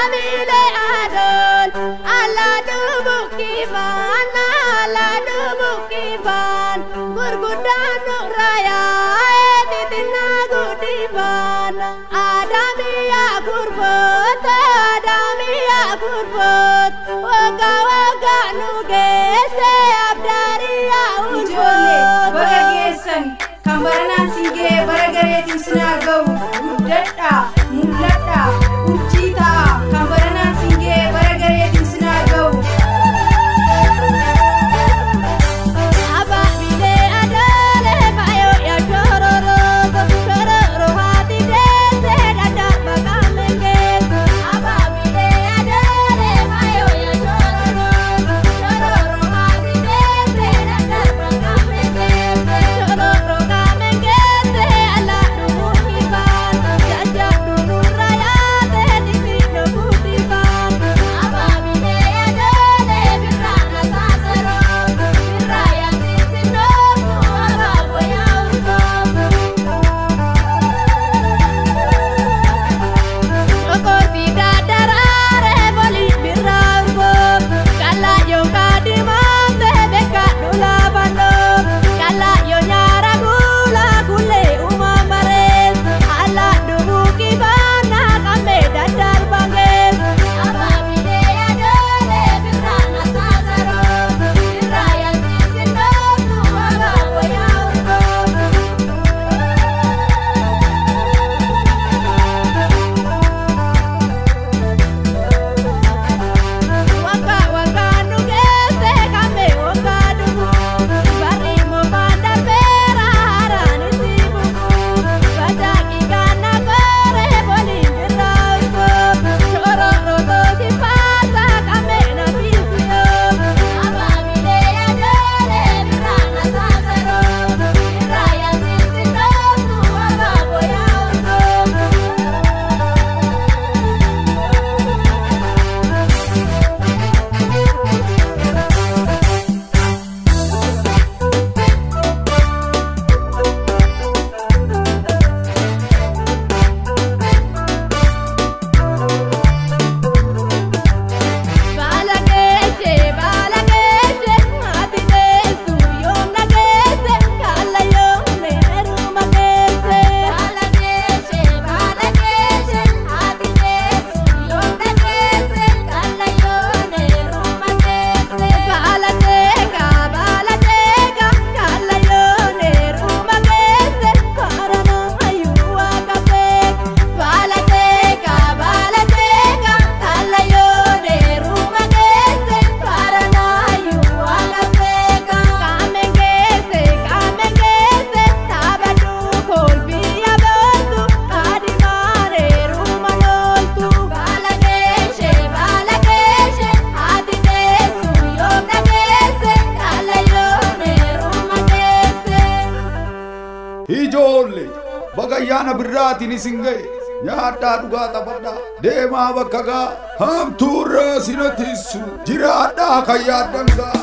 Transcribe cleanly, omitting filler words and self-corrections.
Ababile adol alla dubukifan alla dubukifan gurguddaan nurraya etitina guddifan Adamiya gurbot Adamiya gurbot wagga wagga nu geesse abdariya Ijoollee ulfot baga geessan kan baranaan siin ga'e bara gareetiin sinaa ga'u guddadhaa mul'adhaa urjii ta'a kan baranaan siin ga'e bara gareetiin sinaa ga'u. Ababile adole fayo ya shororo shororo hati dese dada bakamenge Ababile adole fayo ya shororo shororo hati dese dada bakamenge shororo kamenge ala dumukiban jaja dunuraya te diti nobutiban Ababile adole birrana sasero birraya sisinoku ababoya urgo Okosi dadarare boli birra urgo Kala yo kadimante beka dula bando Kala yo nyara gula kule umamares Ala dubuki bana kame dadar banges Ababile adole birrana sasaro Birraya sisinoku ababoya urgo Waka waka nugese kame waka dugu Bari mo bandar pera harani tibuku Bajaki kana kore boli birauko Choro roto si pasa kame na fisio Ababile adole birana sasero Biraya sisinoku ababoya urgo Balageshe balageshe ati desu yom nagese kala yom neru magese Balageshe balageshe ati desu yom nagese kala yom neru magese Balateka balateka kala yom neru magese parana ayuwa kapek Balateka balateka kala yom neru magese parana ayuwa kapeka Kamengese kamengese tabadu kolfiya botu kadimare rumanoltu Balageshe balageshe ati desu yom nagese kala yom neru magese Ijoollee baga ayyaana birraatiin isin ga'e nyaadhaa dhugaa taphadhaa deemaa bakka gaa hamtuurraa sina tiisu jiraadhaa kan yaaddan gaa.